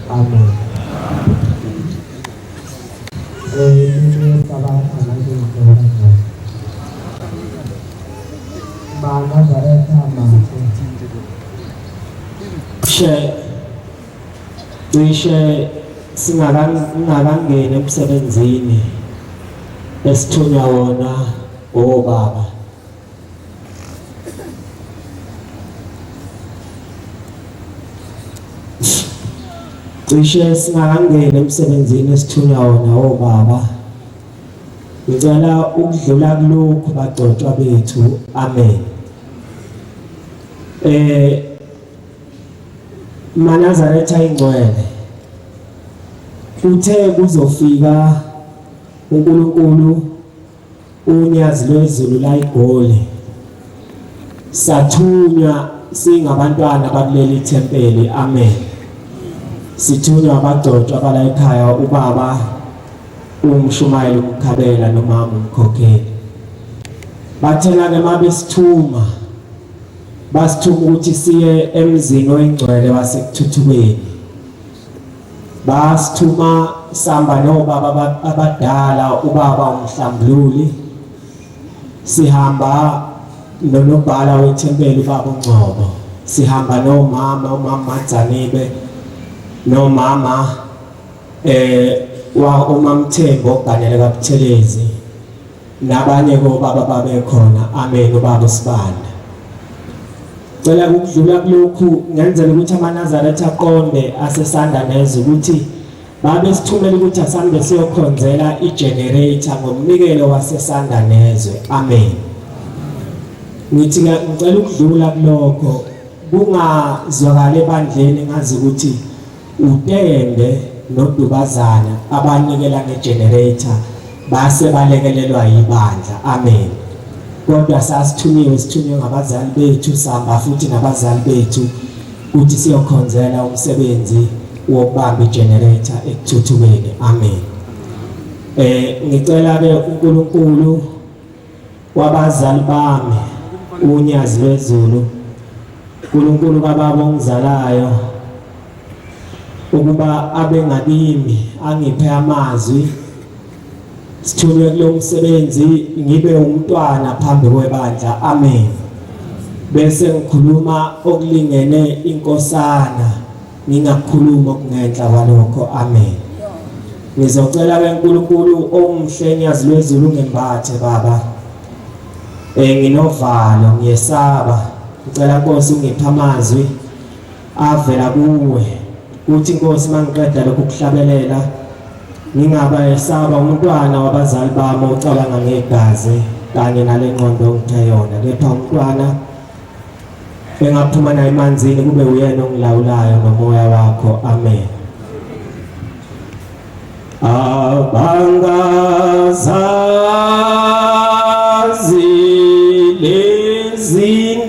Amen. Eh, Cishe cishe singakangeni emsebenzini esithunywa wona obaba. Cishe singakangeni emsebenzini esithunywa wona obaba. Ngicela ukudlula kulokhu bagcotshwa bethu. Amen. Eh Manazaretha ingcwele. Uthe kuzofika uNkulunkulu unyazi lwezulu la iGoli. Sathunywa singabantwana bakuleli thempeli. Amen. Sithunywa abagcotshwa bala ekhaya ubaba umshumayeli umkhabela nomama umkhokheli. Bathena ke mabesithuma basithuma ukuthi siye emzini oyingcwele wasekuthuthukeni. Basithuma samba nobaba abadala ubaba umhlambululi sihamba nonobhala wethempeli ubaba uNgcobo sihamba nomama umama Madzanibe nomama eh wa uMamthembu oganele kaButhelezi nabanye kobaba babekhona. Amen. Ubaba uSibanda, cela ukudlula kulokhu ngenzela ukuthi amaNazaretha aqonde asesanda neze ukuthi babe sithumela ukuthi asambe siyokhonzela igenerator ngomnikelo wasesanda nezwe. Amen. Ngithi ngicela ukudlula kulokho kungazwakala ebandleni ngazi ukuthi uTembe noDubazana abanikela ngegenerator base balekelelwa yibandla. Amen. Kodwa sasithunyiwe, sithunywe ngabazali bethu, sihamba futhi nabazali bethu ukuthi siyokhonzela umsebenzi wokubamba igenerator ekuthuthukeni. Amen. Eh ngicela ke uNkulunkulu wabazali bami unyazi lwezulu uNkulunkulu kababa ongizalayo ukuba abe ngakimi angiphe amazwi sithunywe kulo msebenzi ngibe umntwana phambi kwebandla. Amen. Bese ngikhuluma okulingene inkosana, ngingakhuluma okungenhla kwalokho. Amen. Ngizocela ke uNkulunkulu omuhle nyazi lwezulu ngembathe baba. Eh nginovalo ngiyesaba. Ngicela Nkosi ungiphe amazwi avela kuwe. Kuthi Nkosi mangiqeda lokhu kuhlabelela ngingaba esaba umntwana wabazali bami ocabanga ngegazi kanye nalengqondo ongiphe yona, kepha umntwana engaphuma naye emanzini kube uyena ongilawulayo ngomoya wakho. Amen. Abangazazi lezindaba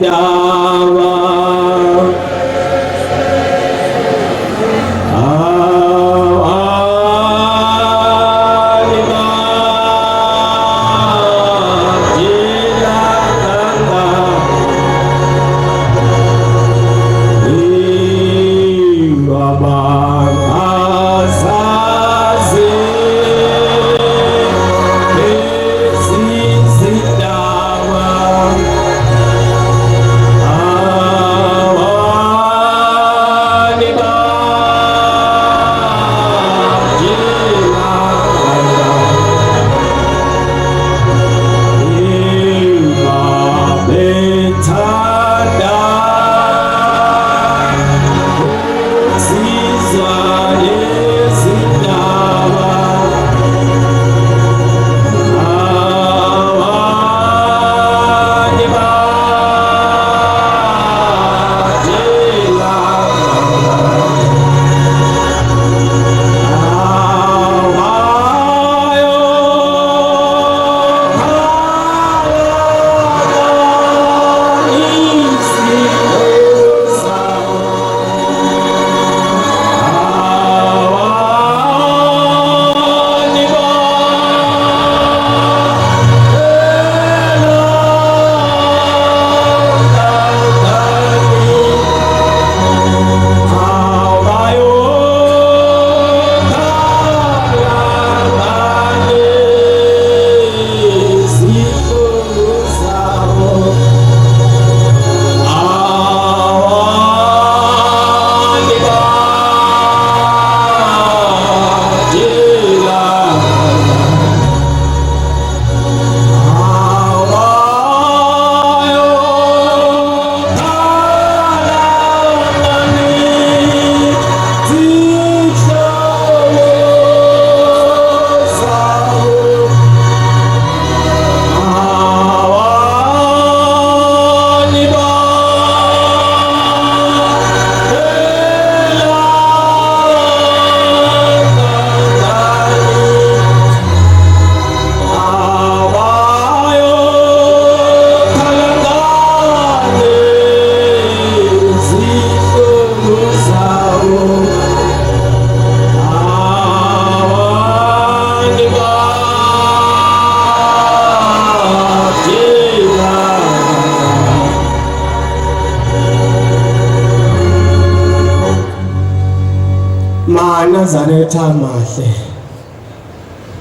MaNazaretha amahle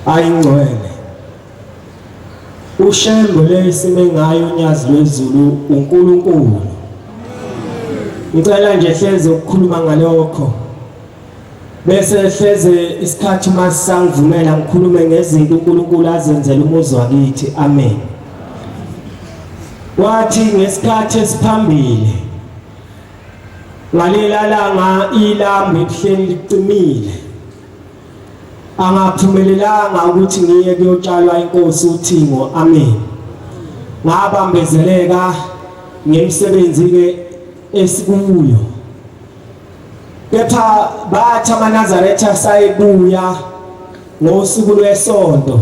ayingcwele uShembe lesime ngayo unyazi lwezulu uNkulunkulu. Ngicela nje hleze ukukhuluma ngalokho bese hleze isikhathi uma sisangivumela ngikhulume ngezinto uNkulunkulu azenzela umuzi wakithi. Amen. Wathi ngesikhathi esiphambili ngalela langa ilambu ebuhleni licimile, angaphumelelanga ukuthi ngiye kuyotshalwa inkosi uThingo. Amen. Ngabambezeleka ngemisebenzi ke esikuyo, kepha bathi amaNazaretha sayebuya ngosuku lwesonto,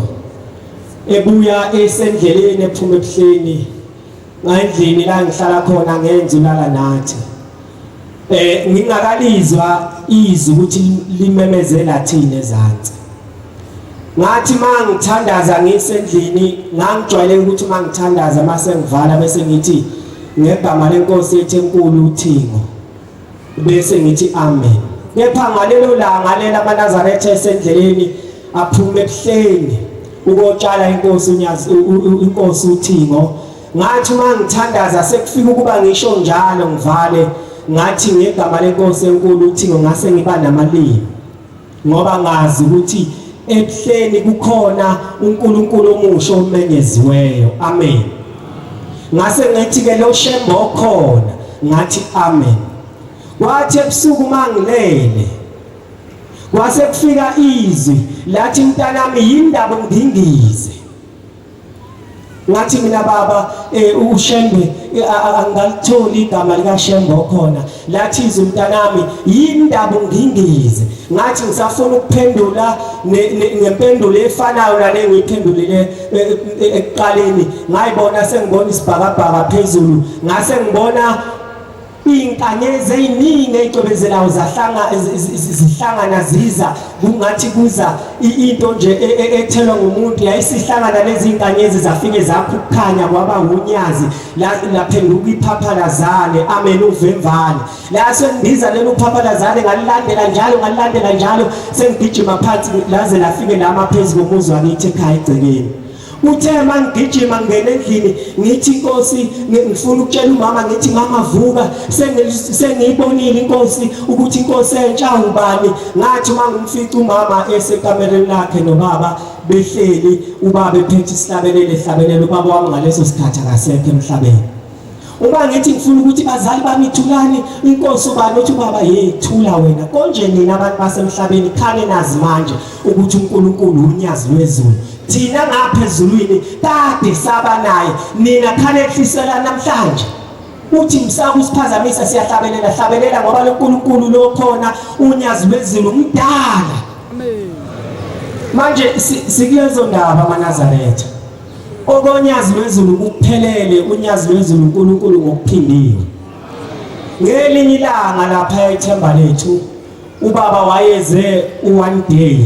ebuya esendleleni ephuma ebuhleni ngayendlini la ngihlala khona ngenza ulala nathi. Ngingakalizwa izwi ukuthi limemezela thina ezansi. Ngathi mangithandaza ngisendlini, ngangijwayele ukuthi mangithandaza mase ngivala bese ngithi ngegama lenkosi yethu enkulu uThingo, bese ngithi amen. Kepha ngalelo langa lela amaNazaretha esendleleni aphuma ebuhleni ukotshala inkosi uNyazi inkosi uThingo, ngathi uma ngithandaza sekufika ukuba ngisho njalo ngivale ngathi ngegama lenkosi enkulu uThingo, ngase ngiba namalimi ngoba ngazi ukuthi ebuhleni kukhona uNkulunkulu omusha omenyeziweyo. Amen. Ngase ngithi ke lo Shembe okhona, ngathi amen. Kwathi ebusuku mangilele kwase kufika izwi lathi, mntanami yindaba ungidingize. Ngathi mina baba uShembe angalitholi igama likaShembe okhona. Lathi izwi, mntanami yindaba ungingize. Ngathi ngisafuna ukuphendula ngempendulo efanayo nale ngiyiphendulile ekuqaleni, ngayibona sengibona isibhakabhaka phezulu, ngase ngibona Iy'nkanyezi ey'ningi ey'cwebezelayo zahlanga zihlangana ziza kungathi kuza into nje ethelwa ngumuntu, yayisihlangana lezi iy'nkanyezi zafike zakha ukukhanya kwaba wunyazi, laphenduka iphaphalazane. Amen. Uvemvane la sengibiza lelo phaphalazane, ngalilandela njalo ngalilandela njalo sengigijima phansi laze lafike lama phezu komuzi wakithi ekhaya egcekeni. Uthe mangigijima ngingena endlini ngithi inkosi, ngifuna ukutshela umama ngithi mama vuka, sengiyibonile inkosi ukuthi inkosi entsha ubani. Ngathi uma ngimfica umama esekamereni lakhe nobaba behleli, ubaba ephethe isihlabelelo ehlabelela, ubaba wami ngaleso sikhathi akasekho emhlabeni. Uma ngithi ngifuna ukuthi bazali bami thulani, inkosi ubani, uthi ubaba hey thula wena. Konje nina abantu basemhlabeni khane nazi manje ukuthi uNkulunkulu unyazi lwezulu. Thina ngapha ezulwini kade saba naye, nina khane ehlisela namhlanje. Uthi msaka usiphazamisa, siyahlabelela hlabelela ngoba lo nkulunkulu lo khona unyazi lwezulu mdala. Amen. Manje sikulezo ndaba amaNazaretha. Okonyazi lwezulu kuphelele, unyazi lwezulu uNkulunkulu ngokuphindiwe. Ngelinye ilanga lapha ethemba lethu ubaba wayeze u-one day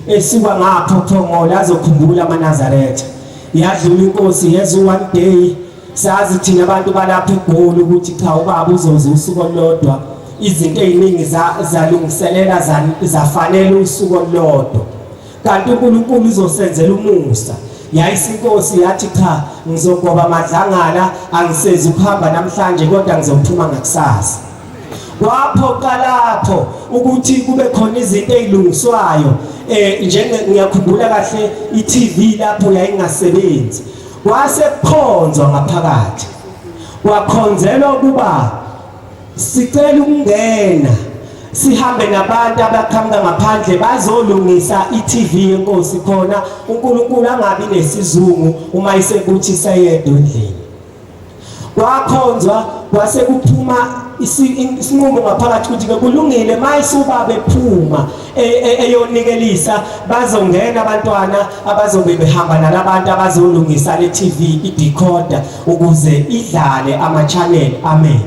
esuka ngapho Phongolo azokhumbula amaNazaretha. Yadlula inkosi yeza u-one day, sazi thina abantu balapha eGoli ukuthi cha ubaba uzoza usuku olulodwa, izinto eziningi zalungiselela zafanele usuku olulodwa. Kanti uNkulunkulu uzosenzela umusa. Yayisa inkosi yathi cha ngizogoba amadlangala, angisezi ukuhamba namhlanje kodwa ngizophuma ngakusasa. Kwaphoqa lapho ukuthi kube khona izinto ezilungiswayo, njenge ngiyakhumbula kahle iTV lapho yayingasebenzi. Kwase kukhonzwa ngaphakathi, kwakhonzelwa ukuba sicela ukungena sihambe nabantu abaqhamuka ngaphandle bazolungisa iTV yenkosi khona uNkulunkulu angabi nesizungu uma isekuthi seyedwa endlini. Kwakhonzwa kwase kuphuma isinqumo ngaphakathi ukuthi ke kulungile mayisuba bephuma eyonikelisa bazongena abantwana abazobe behamba nalabantu abazolungisa le TV idecoder ukuze idlale ama channel. Amen.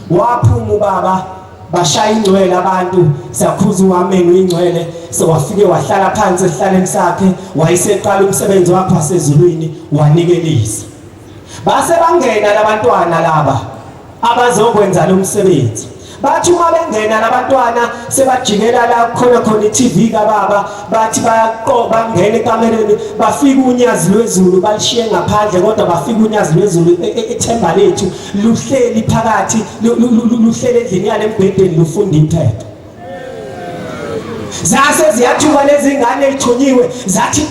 Waphuma ubaba, bashaya ingcwele abantu, sakhuza uamen uyingcwele, sewafike wahlala phansi esihlaleni sakhe, wayeseqala umsebenzi wakhe wasezulwini wanikelisa. Base bangena labantwana laba abazokwenza lo msebenzi. Bathi uma bengena labantwana sebajikela la khona khona i-TV kababa, bathi bayaqoba bangena ekamereni, bafika unyazi lwezulu balishiye ngaphandle, kodwa bafika unyazi lwezulu e, e, ethemba lethu luhleli phakathi, luhleli endlini yale mbhedeni lufunda iphepha. Zase ziyathuka lezi ngane ezithunyiwe, zathi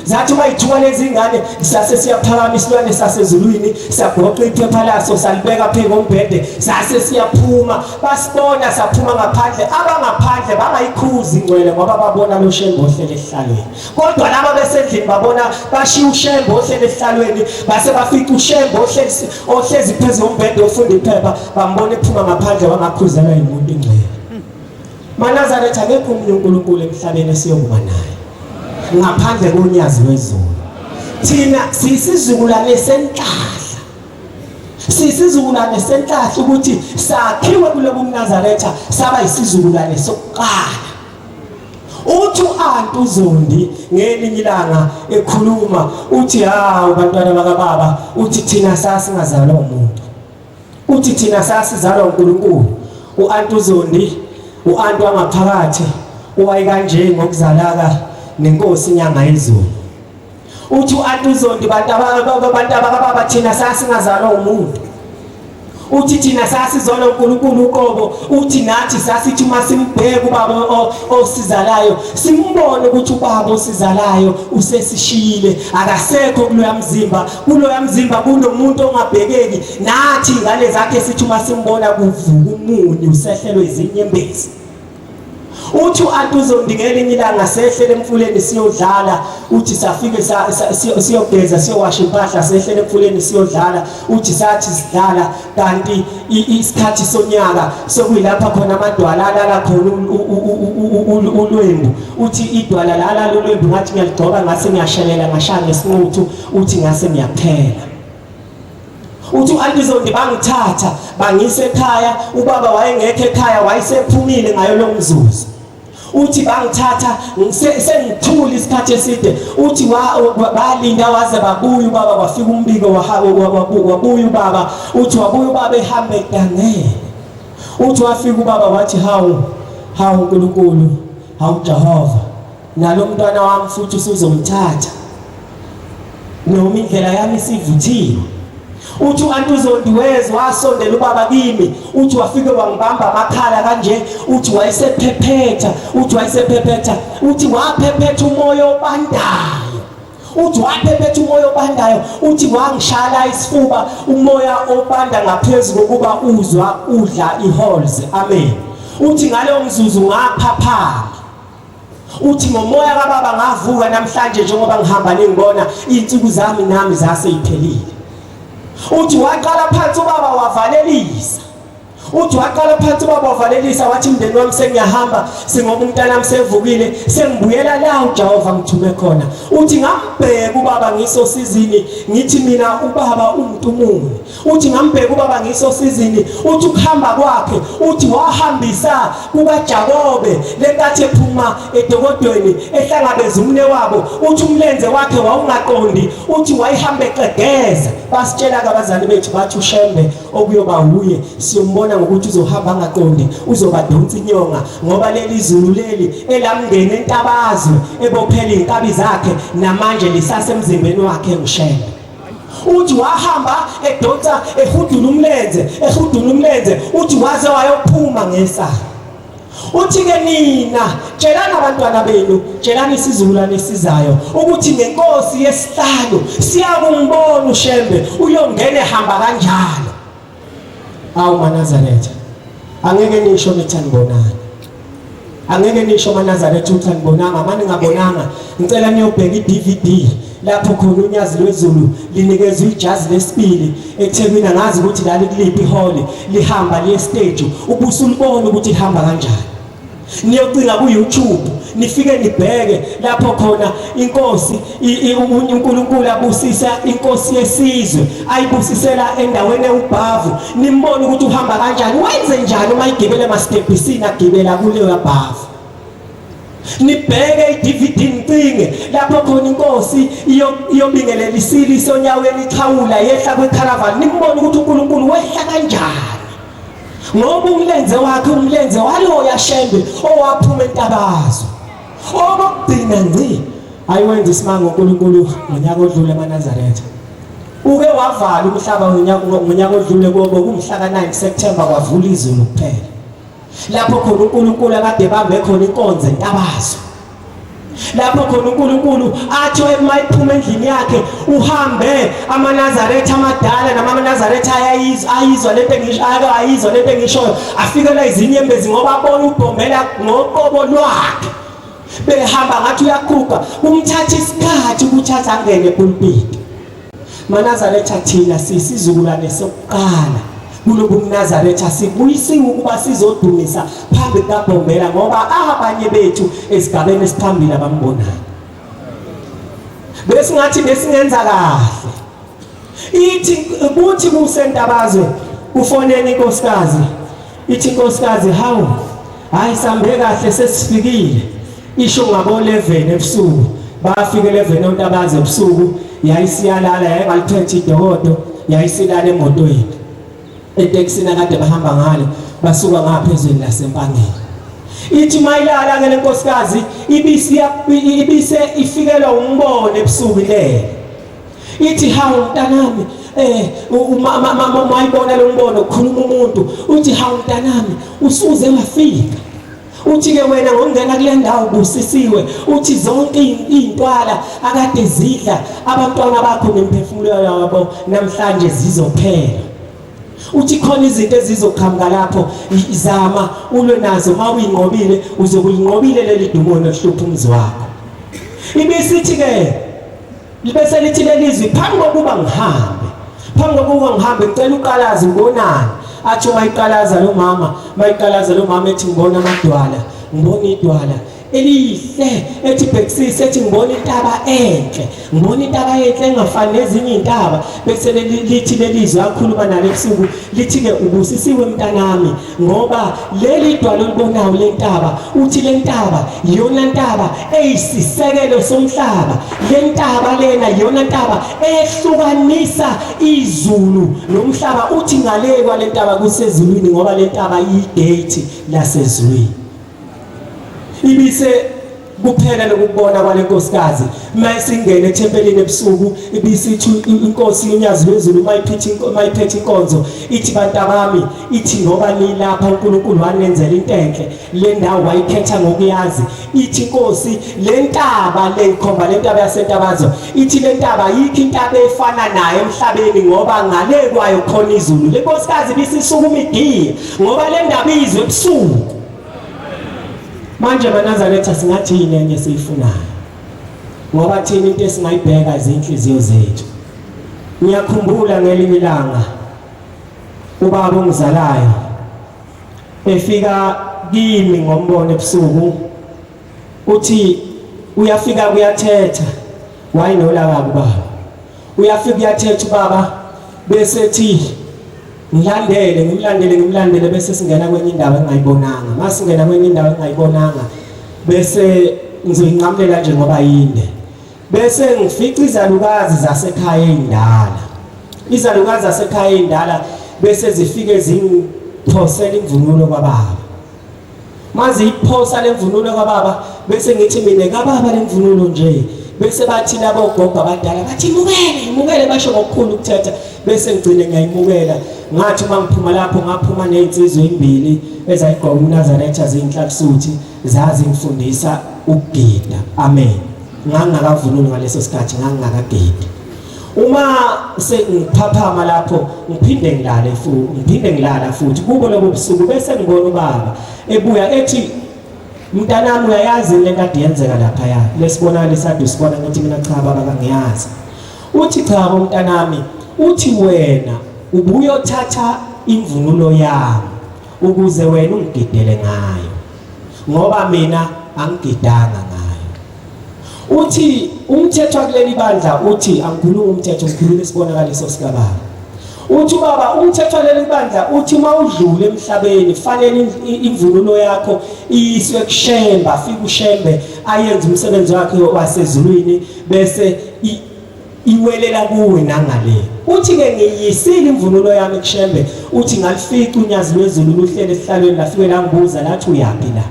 zathi uma ithuka lezi ngane sase siyaphakama isilwane sasezulwini, sagoqa iphepha laso salibeka phezu kombhede, sase siyaphuma. Basibona saphuma ngaphandle, abangaphandle bangayikhuzi ingcwele ngoba babona lo shembe ohlele esihlalweni. Kodwa laba besendlini babona bashiya ushembe ohlele esihlalweni, base bafica ushembe ohlezi ohlezi phezu kombhede ofunda iphepha, bambona ephuma ngaphandle wangakhuzelwa yimuntu ingcwele. MaNazaretha, akekho omunye uNkulunkulu emhlabeni esiyokuma naye ngaphandle konyazi lwezulu. Thina siyisizukulwane senhlahla, siyisizukulwane senhlahla ukuthi sakhiwe kulobu mNazaretha, saba isizukulwane sokuqala. Uthi u-anti uZondi ngelinye ilanga ekhuluma, uthi hawu bantwana bakababa, uthi thina sasingazalwa umuntu, uthi thina sasizalwa uNkulunkulu. U-anti uZondi, u-anti wangaphakathi, owayekanje ngokuzalaka nenkosi inyanga yezulu. Uthi u-anti uZondi, bantu abakababa, thina sasingazalwa umuntu. Uthi thina sasizona uNkulunkulu uqobo. Uthi nathi sasithi uma simbheka ubaba osizalayo, simbone ukuthi ubaba osizalayo usesishiyile, akasekho kuloya mzimba. Kuloya mzimba kunomuntu ongabhekeki. Nathi ingane zakhe sithi uma simbona kuvuka umunyu, usehlelwe izinyembezi. Uthi u-anti uZondi ngelinye ilanga sehlele emfuleni siyodlala, uthi safike siyogeza siyowasha impahla, sehlele emfuleni siyodlala. Uthi sathi sidlala kanti isikhathi sonyaka sokuyilapha khona amadwala alala khona ulwembu. Uthi idwala lalala ulwembu, ngathi ngiyaligcoba ngase ngiyashelela ngashaya ngesinquthu, uthi ngase ngiyaphela. Uthi u-anti Zondi bangithatha bangise ekhaya, ubaba wayengekho ekhaya, wayesephumile ngayo lo mzuzu. Uthi bangithatha sengithule isikhathi eside. Uthi balinda waze babuya ubaba, kwafika umbiko wabuya ubaba. Uthi wabuya ubaba ehamba edangele. Uthi wafika ubaba wathi hawu hawu uNkulunkulu, hawu Jehova, nalo mntwana wami futhi usuzomthatha noma indlela yami isivuthiwe. Uthi u-anti uZondi wezwa wasondela ubaba kimi, uthi wafike wangibamba amakhala kanje, uthi wayesephephetha, uthi wayesephephetha, uthi waphephetha umoya obandayo, uthi waphephetha umoya obandayo, uthi wangishala isifuba umoya obanda ngaphezu kokuba uzwa udla ihalls. Amen. Uthi ngalowo mzuzu ngaphaphama. Uthi ngomoya kababa ngavuka namhlanje njengoba ngihamba ningibona, iy'nsuku zami nami zase iphelile. Uthi waqala phansi ubaba wavalelisa. Uthi waqala phansi ubaba wavalelisa, wathi mndeni wami sengiyahamba, singoba umntanami sevukile, sengibuyela la uJehova ngithume khona. Uthi ngambheka ubaba ngisosizini, ngithi mina ubaba umntu muni. Uthi ngambheka ubaba ngisosizini, uthi ukuhamba kwakhe, uthi wahambisa kukaJakobe lenkathi ephuma edokodweni ehlangabeza umne wabo, uthi umlenze wakhe wawungaqondi, uthi wayehamba exegeza. Basitshela ke abazali bethu bathi uShembe okuyoba wuye siyombona ngokuthi uzohamba angaqondi, uzobadonsa inyonga, ngoba leli zulu leli elamngena entabazwe ebophela izinkabi zakhe namanje lisasemzimbeni wakhe uShembe. Uthi wahamba edonsa ehudula umlenze, ehudula umlenze, uthi waze wayophuma ngesango. Uthi ke nina tshelani abantwana benu, tshelani isizukulwane esizayo ukuthi ngenkosi yesihlanu siyakumbona uShembe uyongena ehamba kanjalo. Awu maNazaretha, angeke nisho nithi anibonani. Angeke nisho maNazaretha ukuthi anibonanga, mani ngabonanga. Ngicela niyobheka iDVD lapho khona unyazi lwezulu linikezwe ijazi lesibili eThekwini, angazi ukuthi lalikuliphi ihall, lihamba liye stage, ubusulibona ukuthi lihamba kanjani. Niyocinga ku YouTube nifike nibheke lapho khona inkosi uNkulunkulu abusisa inkosi yesizwe ayibusisela endaweni ewubhavu, nimbone ukuthi uhamba kanjani, wenze njani uma igibele emastebhisini agibela kuleyo bhavu. Nibheke iDVD nicinge lapho khona inkosi iyobingelela isili sonyaweni ixhawula yehla kwicaravan, nimbone ukuthi uNkulunkulu wehla kanjani. Ngoba umlenze wakhe umlenze waloya Shembe owaphuma entabazwe. Okokugcina ngci ayiwenza isimanga uNkulunkulu ngonyaka odlule emaNazaretha. Uke wavala umhlaba ngonyaka odlule kobo kumhla ka-9 September kwavula izulu kuphela. Lapho khona uNkulunkulu akade bambe khona inkonzo entabazwe. Lapho khona uNkulunkulu athi mayiphuma endlini yakhe uhambe amaNazaretha amadala namaNazaretha ayayizwa ayizwa lento engisho ayizwa lento engishoyo afikela izinyembezi ngoba abona ubhombela ngoqobo lwakhe behamba ngathi uyakhupha kumthatha isikhathi ukuthi aze angene epulpiti. MaNazaretha thina sisizukulwane sokuqala kulobu mNazaretha sibuyisiwe ukuba sizodumisa phambi kukaBhombela ngoba abanye bethu esigabeni esiphambili abambonayo. Besingathi besingenza kahle. Ithi kuthi kusentabazwe ufoneni inkosikazi ithi inkosikazi hawu hayi sambe kahle sesifikile isho ngabo 11 ebusuku bafike 11 ontabazi ebusuku yayisiyalala yayingaliphethe idokodo yayisilala emotweni etekisini akade bahamba ngalo basuka ngapha ezweni lasempangeni ithi mayilala ke lenkosikazi ibisiya ibise ifikelwa umbono ebusuku ilele ithi hawu mntanami eh uma mayibona lo mbono kukhuluma umuntu uthi hawu mntanami usuze wafika uthi ke wena ngokungena kule ndawo busisiwe uthi zonke izintwala akade zidla abantwana bakho nemphefumulo yabo namhlanje zizophela uthi khona izinto ezizoqhamuka lapho zama ulwe nazo uma uyinqobile uzokulinqobile leli dumoni elihlupha umzi wakho ibisithi ke Libese lithi lelizwi phambi kokuba ngihambe phambi kokuba ngihambe ngicela uqalaze ubonani athi uma iqalaza lo mama mayiqalaza lo mama ethi ngibona amadwala ngibona idwala elihle ethi bhekisise ethi ngibona intaba enhle ngibona intaba enhle engafani nezinye intaba bese lithi lelizwi akhuluma nalo ebusuku lithi ke ubusisiwe mntanami ngoba leli dwala olibonayo lentaba uthi lentaba iyona ntaba eyisisekelo somhlaba lentaba lena iyona ntaba ehlukanisa izulu nomhlaba uthi ngale kwalentaba kusezulwini ngoba lentaba iyigate lasezulwini ibise kuphela lokubona kwalenkosikazi mayisingena ethempelini ebusuku ibisithi inkosi unyazi lwezulu mayiphethe mayiphethe inkonzo ithi bantabami ithi ngoba nilapha uNkulunkulu wanenzela into enhle le ndawo wayikhetha ngokuyazi ithi inkosi le ntaba le ikhomba le ntaba yasentabazo ithi le ntaba yikho intaba efana nayo emhlabeni ngoba ngale kwayo khona izulu le nkosikazi ibisisukuma igiya ngoba le ndaba izwe ebusuku Manje maNazaretha singathi yini enye esiyifunayo? Ngoba thina into esingayibheka izinhliziyo zethu. Ngiyakhumbula ngelinye ilanga ubaba ongizalayo efika kimi ngombono ebusuku uthi uyafika kuyathetha wayinolaka kubaba uyafika uyathetha ubaba bese ethi ngilandele ngimlandele ngimlandele bese singena kwenye indawo engayibonanga masingena kwenye indawo engayibonanga bese ngizoyinqamulela nje ngoba yinde bese ngifica izalukazi zasekhaya ezindala izalukazi zasekhaya ezindala bese zifike zingiphosela imvunulo kwababa Maziyiphosa lemvunulo kababa bese ngithi mina kababa lemvunulo nje bese bathi labo gogo abadala bathi mukele mukele basho ngokukhulu ukuthetha bese ngigcine ngiyayimukela ngathi uma ngiphuma lapho ngaphuma nezinsizwa ezimbili ezayigqoka uNazaretha zinhlakusuthi zazingifundisa ukugida amen ngangingakavunuli ngaleso sikhathi ngangingakagidi uma sengiphaphama lapho ngiphinde ngilale futhi ngiphinde ngilala futhi kubo lobo busuku bese ngibona ubaba ebuya ethi mntanami uyayazi le nto ade yenzeka laphaya lesibonakalo esade usibona ngithi mina cha baba kangiyazi uthi cha mntanami uthi wena ubuyothatha imvunulo yami ukuze wena ungigidele ngayo ngoba mina angigidanga ngayo Uthi umthetho wakuleli bandla uthi angikhulumi umthetho ngikhuluma isibonakaliso sikababa. Uthi ubaba umthetho waleli bandla uthi uma udlule emhlabeni fanele imvunulo yakho iyiswe kuShembe afike uShembe ayenze umsebenzi wakhe wasezulwini bese iwelela kuwe nangale. Uthi ke ngiyisile imvunulo yami kuShembe, uthi ngalifica unyazi lwezulu luhleli esihlalweni lafike langibuza lathi uyaphi la.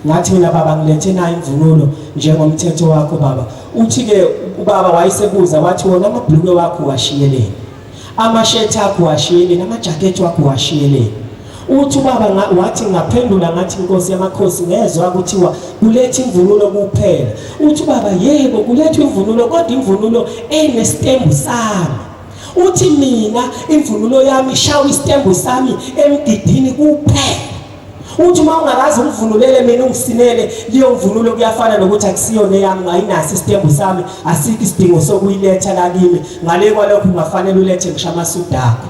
Ngathi mina baba ngilethe nayo imvunulo njengomthetho wakho baba. Uthi ke ubaba wayesebuza wathi wona amabhulukwe wakho washiyeleni. Amashethi akho washiyeleni, amajaketi wakho washiyeleni. Uthi ubaba wathi ngaphendula ngathi inkosi yamakhosi ngezwa kuthiwa kuletha imvunulo kuphela. Uthi ubaba yebo kulethwa imvunulo kodwa imvunulo enesitembu sami. Uthi mina imvunulo yami ishawa isitembu sami emgidini kuphela. Uthi uma ungakaze ungivunulele mina ungisinele leyo mvunulo kuyafana nokuthi akusiyona eyami ngayinaso isitembu sami asikho isidingo sokuyiletha la kimi ngale kwalokho ungafanele ulethe ngisho amasudi akho.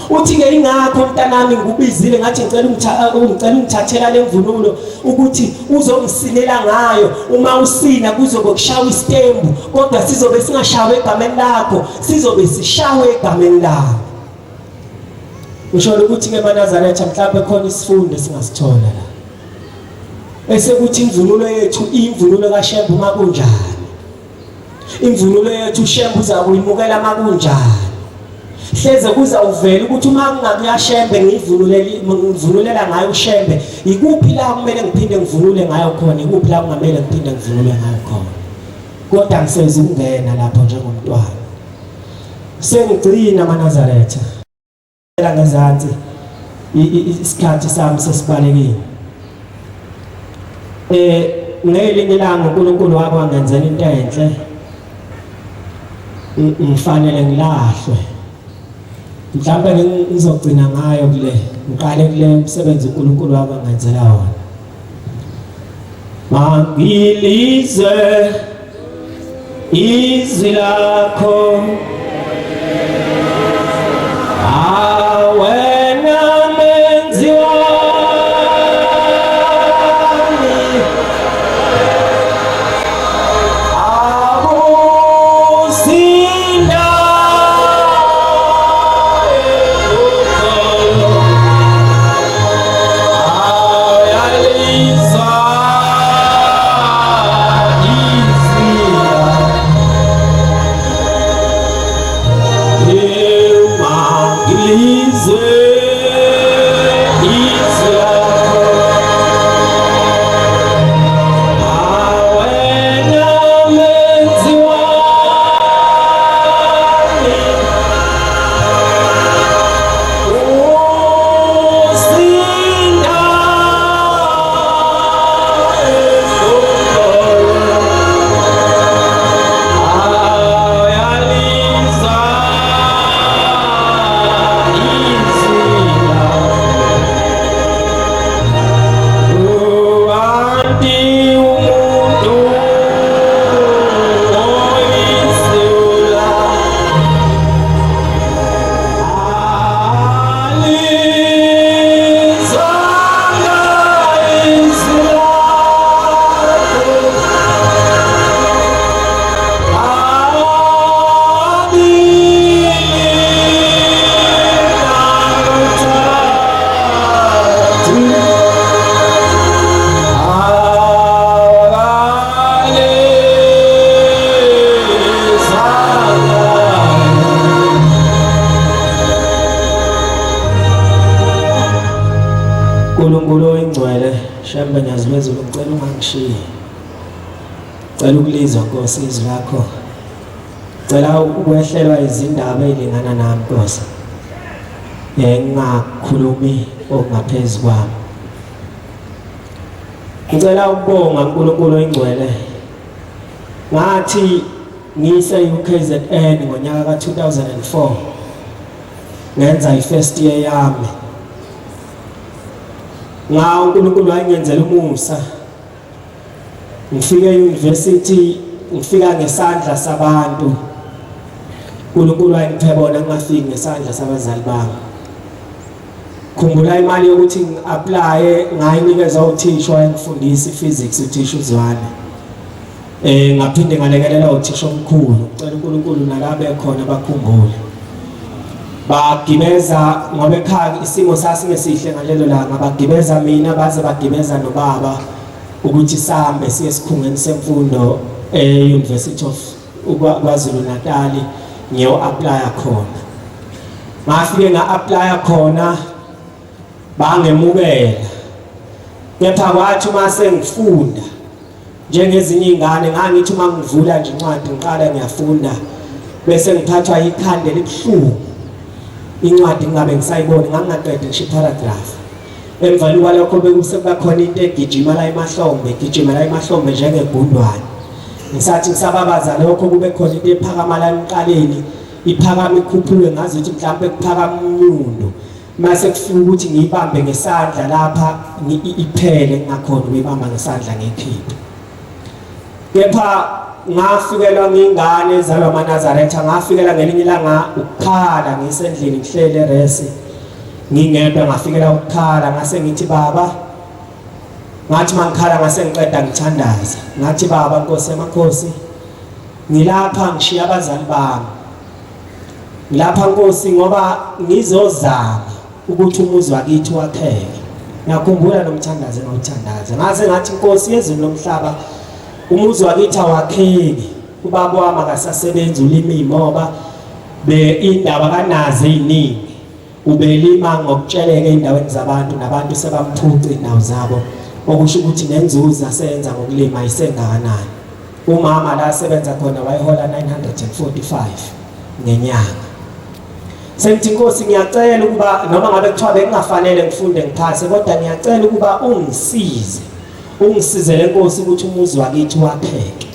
Uthi ke ingakho mntanami ngikubizile ngathi ngicela ungicela ungithathela lemvunulo ukuthi uzongisinela ngayo uma usina kuzobe kushawa isitembu kodwa sizobe singashawe egameni lakho sizobe sishawe egameni lami. Ngisho ukuthi ke maNazaretha mhlawumbe khona isifundo esingasithola la. Esekuthi imvunulo yethu imvunulo kaShembe uma kunjani. Imvunulo yethu uShembe uzakuyimukela uma kunjani. Hleze kuza uvela ukuthi uma kungakuyashembe ngivunulele ngivunulela ngayo uShembe ikuphi la kumele ngiphinde ngivunule ngayo khona ikuphi la kungamele ngiphinde ngivunule ngayo khona. Kodwa ngiseze ukungena lapho njengomntwana. Sengigcina amaNazaretha. La ngezansi isikhathi sami sesibalekile. Eh ngelinye ilanga uNkulunkulu wake wangenzela into enhle. Ngifanele ngilahlwe. Mhlawumbe ngizogcina ngayo kule, ngiqale kule umsebenzi uNkulunkulu wake wangenzela wona. Mangilizwe izwi lakho awena menzi wami akusinda Nkulunkulu oyingcwele Shembe Nyazilwezulu ngicela ungangishiyi Cela ukulizwa Nkosi izwi lakho Cela ukwehlelwa izindaba ezilingana nami Nkosi Ngingakhulumi okungaphezu kwami Ngicela ukubonga uNkulunkulu oyingcwele Ngathi ngise UKZN ngonyaka ka 2004 ngenza ifirst year yami Nga uNkulunkulu wayengenzela umusa ngifike e-university ngifika ngesandla sabantu uNkulunkulu wayengiphe bona ngingafiki ngesandla sabazali bami Khumbula imali yokuthi ngi-aplaye ngayinikeza uthisha wayengifundisa i-physics uthisha uZwane. Eh ngaphinde ngalekelela uthisha omkhulu. Ngicela uNkulunkulu nalabe khona bakhumbule. Bagibeza ngoba ekhaya isimo sasingesihle ngalelo langa bagibeza mina baze bagibeza nobaba ukuthi sihambe siye esikhungweni semfundo e-University of KwaZulu Natal Ngiyo-aplaya khona. Ngafike nga-aplaya khona bangemukela. Kepha kwathi uma sengifunda njengezinye iy'ngane ngangithi uma ngivula nje incwadi ngiqala ngiyafunda bese ngiphathwa ikhanda elibuhlungu incwadi ngingabe ngisayiboni ngangingaqedi ngisho iparagraph emva kwalokho bekusekuba khona into egijima la emahlombe egijima la emahlombe njengegundwane ngisathi ngisababaza lokho kube khona into ephakama la emqaleni iphakama ikhuphuke ngazi ukuthi mhlawumbe kuphakama umnyundo mase kufika ukuthi ngiyibambe ngesandla lapha iphele ngingakhona ukuyibamba ngesandla ngiyikhiphe kepha ngafikelwa ngingane ezalwa amaNazaretha ngafikela ngelinye ilanga ukukhala ngisendlini ngihlele resi ngingedwa ngafikela ukukhala ngase ngithi baba ngathi mangikhala ngase ngiqeda ngithandaza ngathi baba Nkosi yamakhosi ngilapha ngishiya abazali bami Ngilapha Nkosi ngoba ngizozama ukuthi umuzi wakithi wakheke. Ngiyakhumbula nomthandazo engawuthandaza. Ngaze ngathi Nkosi yezulu nomhlaba umuzi wakithi awakheki. Ubaba wami akasasebenzi ulima imoba be indaba kanazi eziningi. Ubelima ngokutsheleka ezindaweni zabantu nabantu sebamphuca indawo zabo okusho ukuthi nenzuzo aseyenza ngokulima isengakanani. Umama la asebenza khona wayehola 945 ngenyanga. Sengithi Nkosi ngiyacela ukuba noma ngabe kuthiwa bekungafanele ngifunde ngiphase kodwa ngiyacela ukuba ungisize. Ungisizele Nkosi ukuthi umuzi wakithi wakheke.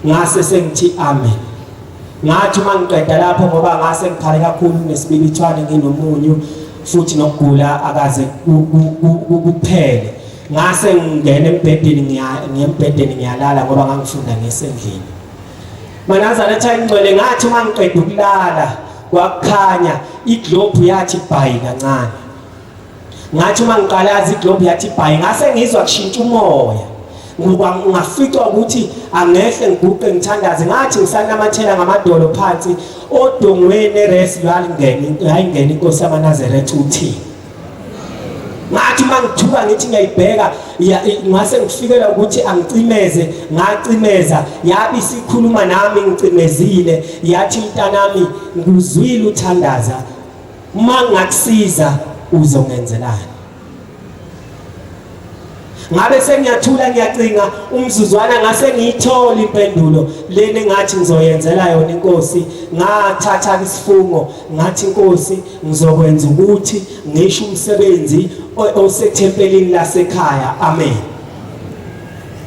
Ngase sengithi amen. Ngathi uma ngiqeda lapho ngoba ngase ngikhale kakhulu nesibibithwane nginomunyu futhi nokugula akaze kuphele. Ngase ngingena embhedeni ngiya ngiyembhedeni ngiyalala ngoba ngangifunda ngisendlini. Manazaretha ingcwele ngathi uma ngiqeda ukulala kwakukhanya iglobe yathi bhayi kancane. Ngathi uma ngiqalaza iglobe yathi bhayi ngase ngizwa kushintsha umoya. Ngoba ngaficwa ukuthi angehle ngiguqe ngithandaze ngathi ngisanamathela ngamadolo phansi odongweni eresi lwalingena yayingena inkosi yamaNazaretha uthini. Ngathi uma ngithuka ngithi ngiyayibheka ngase ngifikela ukuthi angicimeze ngacimeza yabe isikhuluma nami ngicimezile yathi mntanami ngikuzwile uthandaza uma ngakusiza uzongenzelani ngabe sengiyathula ngiyacinga umzuzwana ngase ngiyithola impendulo lena engathi ngizoyenzela yona inkosi ngathatha isifungo ngathi inkosi ngizokwenza ukuthi ngisho umsebenzi osethempelini lasekhaya amen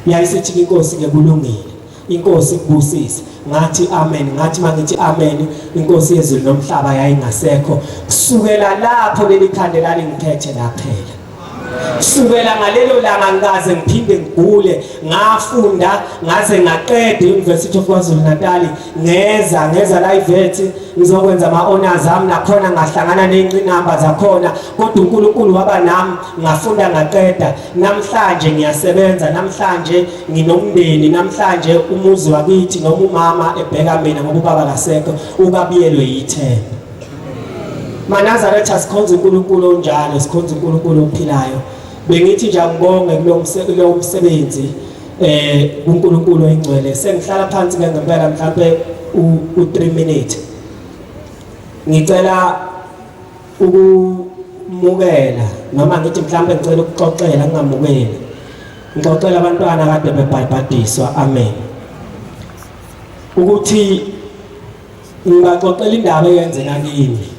yayisithi inkosi ke kulungile inkosi ikubusise ngathi amen ngathi mangithi amen inkosi yezulu nomhlaba yayingasekho kusukela lapho leli khande lalingiphethe laphela Kusukela ngalelo langa ngikaze ngiphinde ngigule ngafunda ngaze ngaqeda e-University of KwaZulu-Natal ngeza ngeza la iVet ngizokwenza ama-honors ami nakhona ngahlangana ney'ngqinamba zakhona kodwa uNkulunkulu waba nami ngafunda ngaqeda namhlanje ngiyasebenza namhlanje nginomndeni namhlanje umuzi wakithi noma umama ebheka mina ngoba ubaba kasekho ukabiyelwe yithemba MaNazaretha sikhonza uNkulunkulu onjalo, sikhonza uNkulunkulu ophilayo. Bengithi nje angibonge kulo msebenzi eh kuNkulunkulu oyingcwele. Sengihlala phansi ke ngempela mhlambe u3 minute. Ngicela ukumukela noma ngithi mhlambe ngicela ukuxoxela ngingamukeli. Ngixoxela abantwana kade bebhayibhadiswa. Amen. Ukuthi Ngibaxoxela indaba eyenzeka kimi.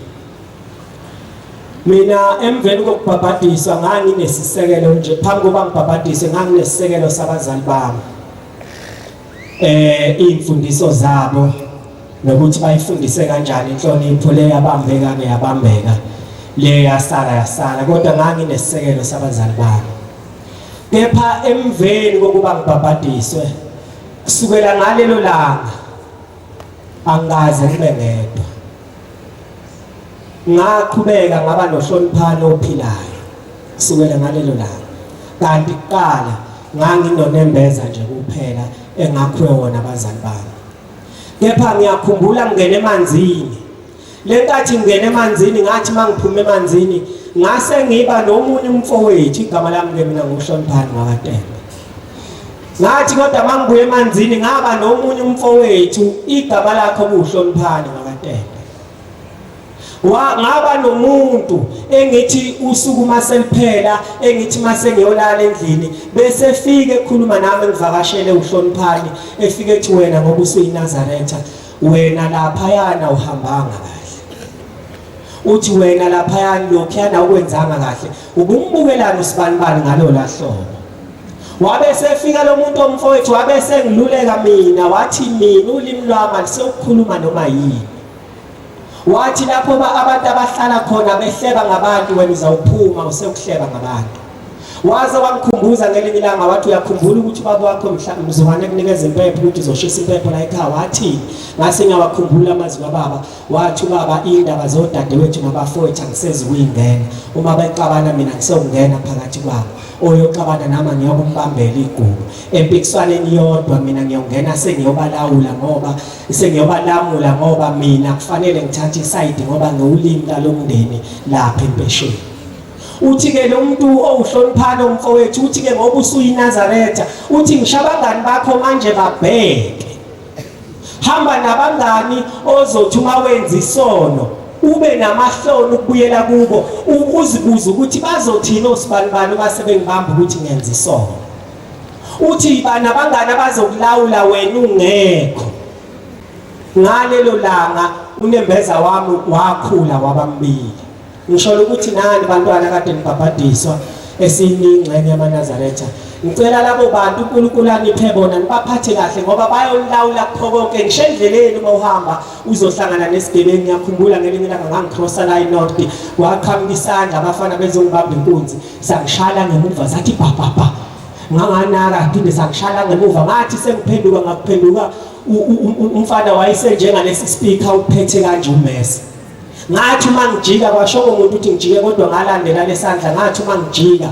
Mina emveni kokubhabhadiswa nganginesisekelo nje phambi kokuba ngibhabhadiswe nganginesisekelo sabazali bami. Eh imfundiso zabo nokuthi bayifundise kanjani inhlonipho le yabambeka ngeyabambeka le yasala yasala kodwa nganginesisekelo sabazali bami. Kepha emveni kokuba ngibhabhadiswe kusukela ngalelo langa angikaze ngibe ngedwa ngaqhubeka ngaba nohloniphano ophilayo kusukela ngalelo langa kanti kuqala nganginonembeza nje kuphela engakhiwe wona abazali bami kepha ngiyakhumbula ngingena emanzini lenkathi ngingena emanzini ngathi mangiphuma emanzini ngase ngiba nomunye umfowethu igama lami ke mina nguhloniphani wakaTembe. Ngathi kodwa mangibuye emanzini ngaba nomunye umfowethu igama lakho kuhloniphani ngakaTembe. Wa ngaba nomuntu engithi usuku maseliphela engithi mase ngiyolala endlini bese fike ekhuluma nami ngivakashele uhloniphani efike ethi wena ngoba usuyiNazaretha wena laphayana uhambanga kahle. Uthi wena laphayana lokhuyana ukwenzanga kahle ubumbukelana usibanibani ngalola hlobo. Wabe sefika lo muntu omfowethu wabe sengiluleka mina wathi mina ulimi lwami alisewukhuluma noma yini. Wathi lapho abantu abahlala khona behleba ngabantu wena uzawuphuma usekuhleba ngabantu. Waze wangikhumbuza ngelinye ilanga wathi uyakhumbula ukuthi ubaba wakho mzukwane ekunikeza impepho ukuthi uzoshisa impepho la ekhaya wathi ngase ngiyawakhumbula amazwi kababa Wathi ubaba indaba zodadewethu nabafowethu angisezi kuyingena. Uma bexabana mina ngisokungena phakathi kwabo. Oyoxabana nami ngiyokumbambela igubu. Empikiswaneni yodwa mina ngiyongena sengiyobalawula ngoba sengiyobalamula ngoba mina kufanele ngithathe isayidi ngoba ngiwulimi lalomndeni lapha empesheni. Uthi ke lo muntu owuhloniphana umfowethu uthi ke ngoba usuyinazaretha uthi ngisho abangani bakho manje babheke Hamba nabangani ozothi uma wenza isono ube namahloni ukubuyela kubo uzibuze ukuthi bazothini osibanibani uma sebengibamba ukuthi ngenza isono. Uthi yiba nabangani abazokulawula wena ungekho. Ngalelo langa unembeza wami wakhula waba mbili. Ngisholo ukuthi nani bantwana kade nibhabhadiswa esiyingxenye yamaNazaretha. Ngicela labo bantu uNkulunkulu aniphe bona nibaphathe kahle ngoba bayolawula kukho konke ngisho endleleni uma uhamba uzohlangana nesigebengu. Ngiyakhumbula ngelinye ilanga ngangicrossa la eNorth kwaqhamuka isandla abafana bezongibamba inkunzi sangishala ngemuva sathi bha bha bha nganganaka phinde sangishala ngemuva ngathi sengiphenduka ngakuphenduka umfana wayesenjengalesi speaker uphethe kanje umese Ngathi uma ngijika kwasho umuntu ukuthi ngijike kodwa ngalandela lesandla ngathi uma ngijika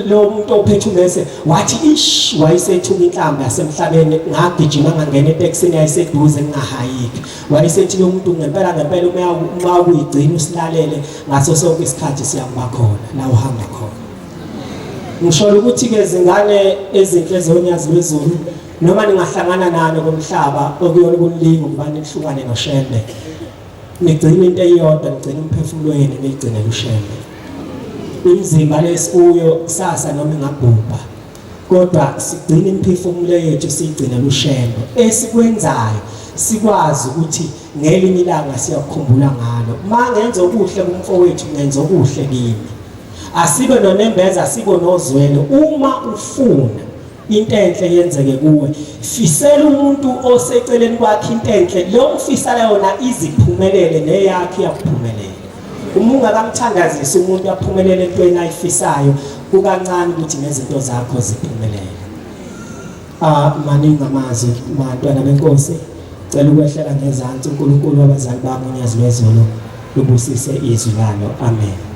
lo muntu ophethe umese wathi ish wayesethuka inhlamba yasemhlabeni ngagijima ngangena etekisini yayiseduze ngingahayiki wayesethi lo muntu ngempela ngempela uma uma ukuyigcina usilalele ngaso sonke isikhathi siyakuba khona la uhamba khona ngisho ukuthi ke zingane ezinhle zonyazi lwezulu Noma ningahlangana nani komhlaba okuyona ukunilinga ukuba nihlukane noShembe. Nigcine into eyodwa, nigcine umphefumulo wenu niyigcine kuShembe. Imizimba lesikuyo kusasa noma ingabhubha kodwa sigcine imiphefumulo yethu siyigcine kuShembe. Esikwenzayo sikwazi ukuthi ngelinye ilanga siyakukhumbula ngalo. Uma ngenza okuhle kumfowethu ngenza okuhle kimi. Asibe nonembeza sibe nozwelo uma ufuna into enhle yenzeke kuwe fisela umuntu oseceleni kwakhe into enhle lo ufisela yona iziphumelele neyakhe iyakuphumelela uma ungakamthandazisi umuntu aphumelele entweni ayifisayo kukancane ukuthi nezinto zakho ziphumelele ah maningi amazwi bantwana benkosi cela ukwehlela ngezansi uNkulunkulu wabazali bami unyazi lwezulu lubusise izwi lalo amen.